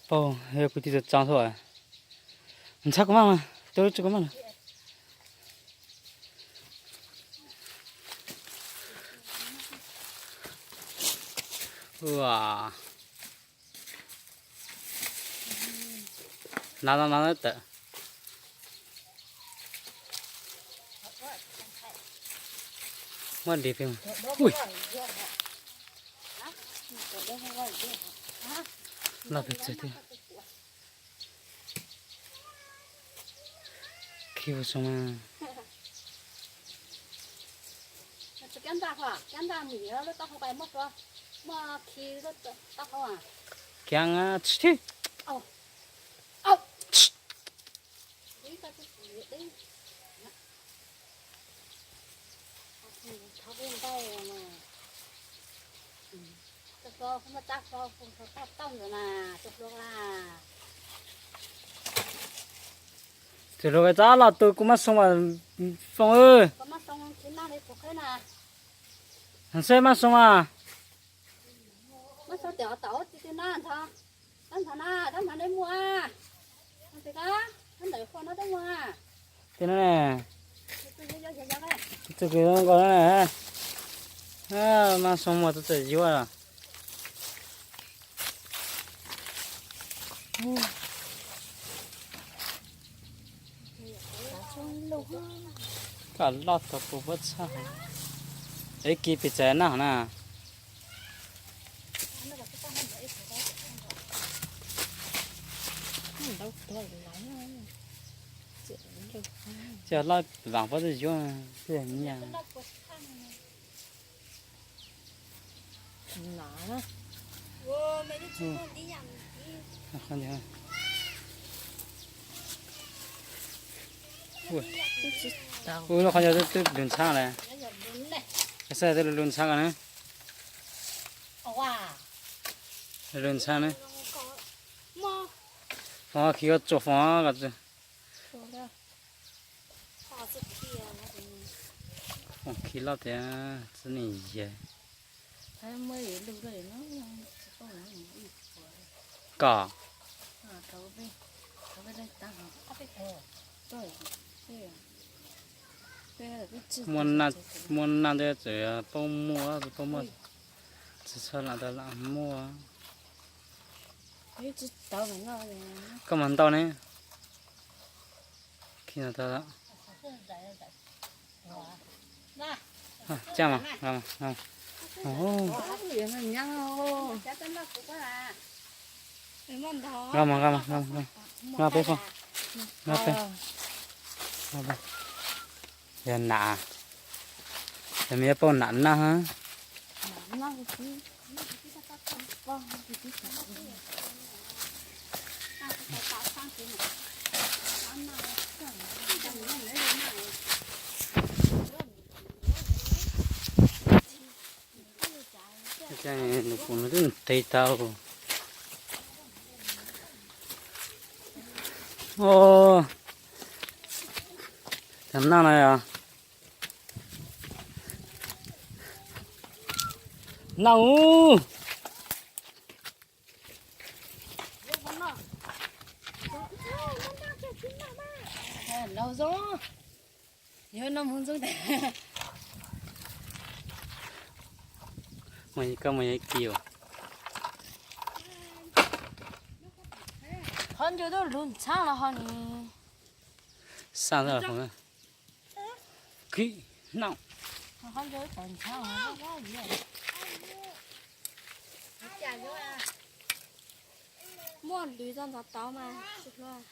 Yog kuv tig txog txog xwb, ntxhab kuv maj mas, tau lub tsi kuv maj lawm. Ua, hnav no no tawm. Muab li pem. Ui, loj pes tsawg thiab. Khi ua zoo mas. Kiag tsis thib. Txiv hluas, koj txhob los tu kuv maj soo mas, Foom. Xwb maj soo mas. Ti no ne, txug kws zoo nkaus no ne, maj soo mas txawm yuav. Kom loj tau puas pob txha. Ib kis pes tsawg na hov na. Coj loj vaam pob txha yuav, nyiaj. Ua, lub qhov ncauj twb lug ntxhab lawm. Xav twb lug ntxhab ko na. Lug ntxhab na. Foom, khi koj tsuam Foom ko. Foom khi loj tiag, txhob nim yag. Kom muaj naj twb txawm paub muaj, tsis txhob lam tau lam muaj. Koj mas ntau ne. Khi no tau. Caj mas, nqa mas, nqa mas, nqa peb, nqa peb. Yog nam, yog me yuav pauj nam naj. Nws kuv nws twb nqis tau. Cov naj no yog naj ub. Laug zoo, yog no mus zoo tas. Koj mus yog kiv. Qhov ncauj twb lug ntxhab los ho ni. Xaj xwb. Khi noj. Muaj lwm zog ntxov tauv mas tsis hluas.